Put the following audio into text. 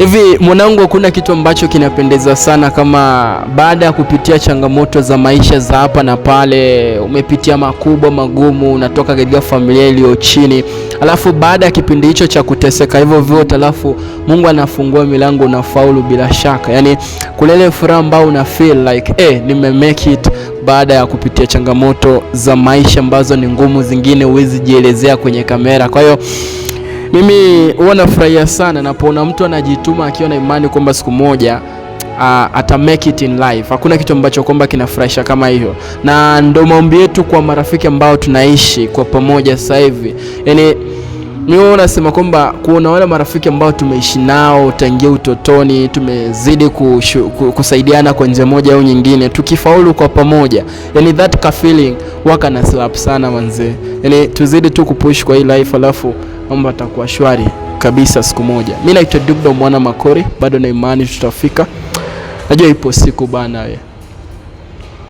Hivi mwanangu, hakuna kitu ambacho kinapendeza sana kama baada ya kupitia changamoto za maisha za hapa na pale, umepitia makubwa magumu, unatoka katika familia iliyo chini, alafu baada ya kipindi hicho cha kuteseka hivyo vyote, alafu Mungu anafungua milango, unafaulu bila shaka. Yani kuna ile furaha ambayo una feel like nime make it baada ya kupitia changamoto za maisha ambazo ni ngumu, zingine huwezi jielezea kwenye kamera. Kwa hiyo mimi huwa nafurahia sana napoona mtu anajituma akiwa na imani kwamba siku moja ata make it in life. Hakuna kitu ambacho kwamba kinafurahisha kama hiyo, na ndo maombi yetu kwa marafiki ambao tunaishi kwa pamoja sasa hivi. Yani mimi huwa nasema kwamba kuna wale marafiki ambao tumeishi nao tangia utotoni, tumezidi kusaidiana kwa njia moja au nyingine, tukifaulu kwa pamoja, yani that ka feeling waka na slap sana manze. Yani tuzidi tu kupush kwa hii life, alafu mambo atakuwa shwari kabisa siku moja. Mimi naitwa Dugdo Mwana Makori, bado na imani tutafika. Najua ipo siku bana we.